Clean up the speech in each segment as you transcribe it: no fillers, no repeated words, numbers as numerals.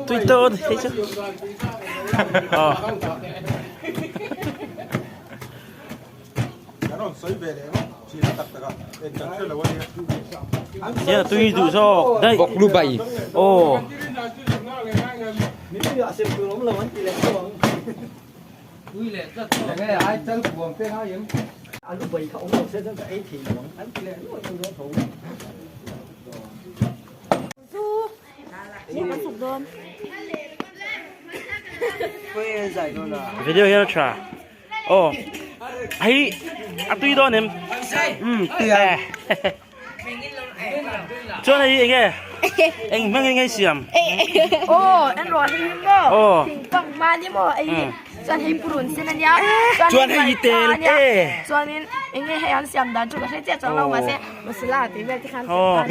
Tui dawn hei chu. Aw. Hian a tui duh zawk daih. Vawk lu bai. Aw. Video hian a tha. Aw hei a tui dawn em? Umm tui a. Chuan hei eng nge? Eng hmang in nge siam? Aw en rawh hei hi maw? Thingpang hma ni maw? Hei hi chuan hei purun sen a nia. Chuan hei hi tel e. Chuanin eng nge hei an siam dan chu ka hre chiah chuang lo mahse masala tih vel te khan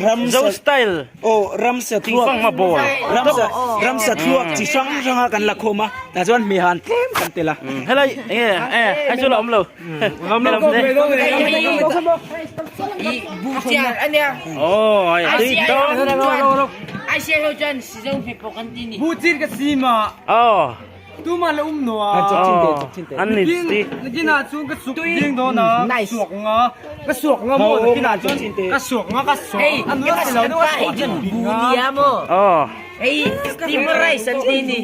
Ram zo style. Aw ramsa thluak Thingfang ball. Ramsa ramsa thluak chi hrang hranga kan la khawm a tah chuan hmeihan tlem kan tel a. Helai eng nge eh hei chu la awm lo. Awm lo Aw hei tui dawn. Bu chin ka sim a. Aw. Tuma la um no a. An ni ti. Nakinah chuan ka suk ding dawn a. Suak nga. Ka suak nga maw nakinah chuan ka suak nga ka suak. A nula si lo deuh a suak hian bin nga. Aw. Hei steam rice an ti ni.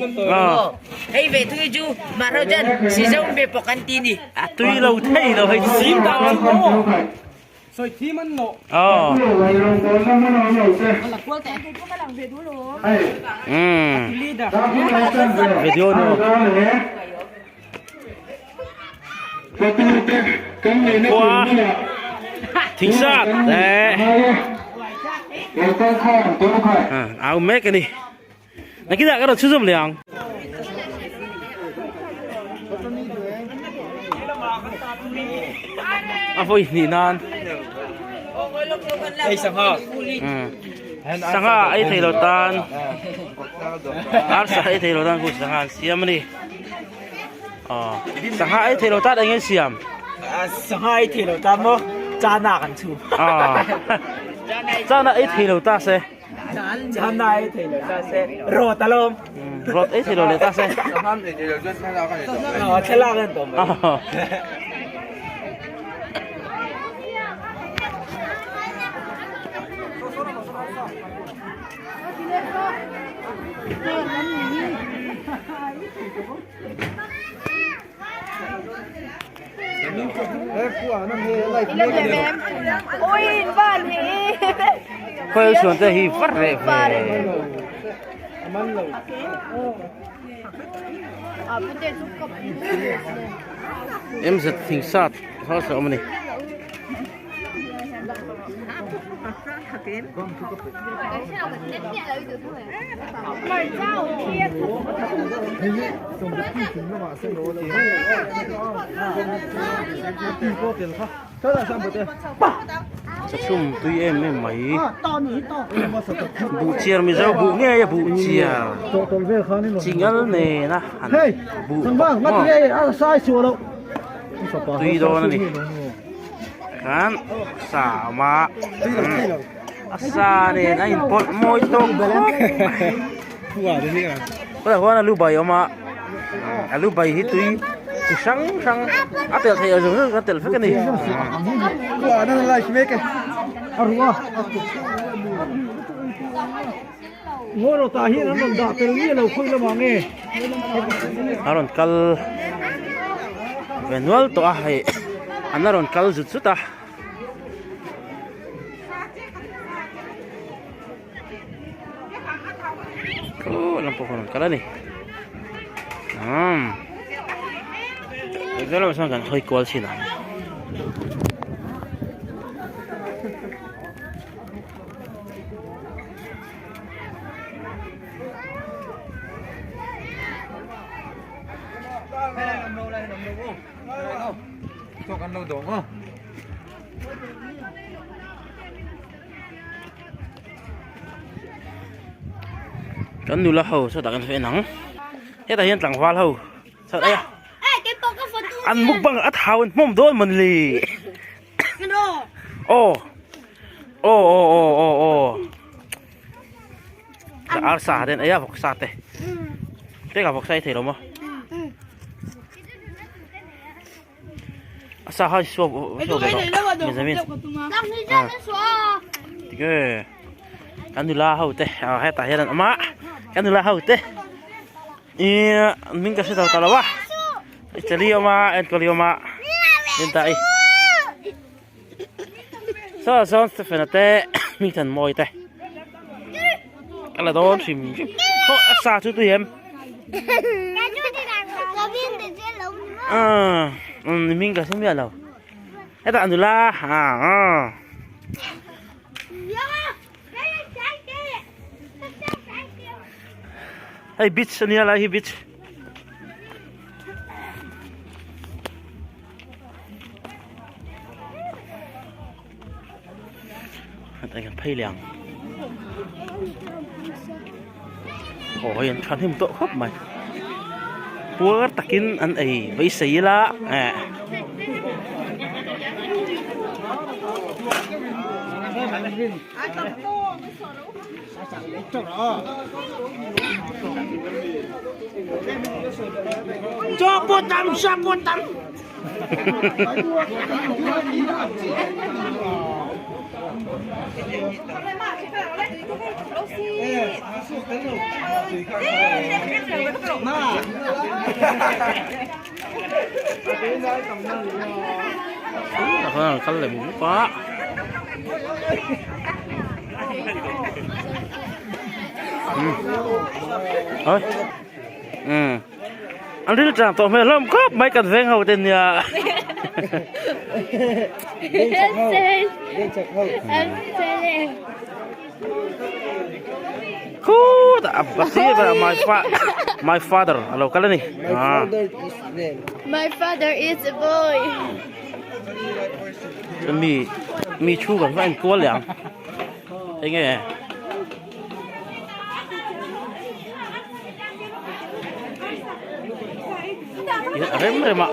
Hei ve thui chu mahro chuan sizo be pawk an ti ni. A tui lo thei lo hei. Sim dan chu maw. Sawi thim an nawh. Aw. Video no. Khua thing sat eh. Au mek ani. Nakinah ka rawn chhunzawm leh ang. A vawi hnih nan. Ei sangha. Sangha ei thei lo tan. Arsa ei thei lo tan khu sangha an siam a ni. Aw sangha ei thei lo tan eng nge siam? Sangha ei thei lo tan maw chana kan chhum. Aw chana ei thei lo ta se. Chana ei thei lo ta se rawt alawm. Rawt ei thei lo leh ta se. Aw thlalak an tawm mai. Khawi chuan te hi var reh ve. MZ Thingsat house a awm a ni. Chhum tui em em mai buh chiar mizo buh ngei a buh chiar chingal nena han buh bawk maw tui dawn a ni. Khan sa a awm a a sa nen a inpawlh mawi tawk khawp mai tunah khuan alu bai a awm a alu bai hi tui chi hrang hrang a telh theih zawng zawng a telh vek a ni. A rawn kal ve nual tawh a hei an a rawn kal zut zut a. Khu lam pawh a rawn kal a ni umm eng lamah sawn kan hawi kual thin ang. Kan nula ho sawtah kan en ang hetah hian tlangval ho sawt a an mukbang a thau an hmawm dawn mawnle. Aw aw aw aw aw aw. Arsa ten ei a vawksa te. Teka vawksa ei thei lo maw? A sa kha suak suak ve rawh. Benjamin. Tige. Kan nula ho te hetah hian an awm a. Kan nula ho te. I min ka hre zo ta lo a. Chali awm a enkawl awm a. Linda i. Saw sawn Stephen-a te Hmingthan mawi te ka la dawn hrim hrim haw a sa chu tui em umm hming ka hre miah lo hetah nula ah hei beach ania lai hi beach. Phei leh ang aw hei an thahnem tawh khawp mai puar takin an ei beisei ila eh. Kal leh bawk a. An ril chang tawh hmel hlawm khawp mai kan veng ho te nia. Khutah a sir berah my fa my father a lo kal a ni. My father is a boy. Mi mi thu kan va en kual leh ang. Enge. Rem rem a.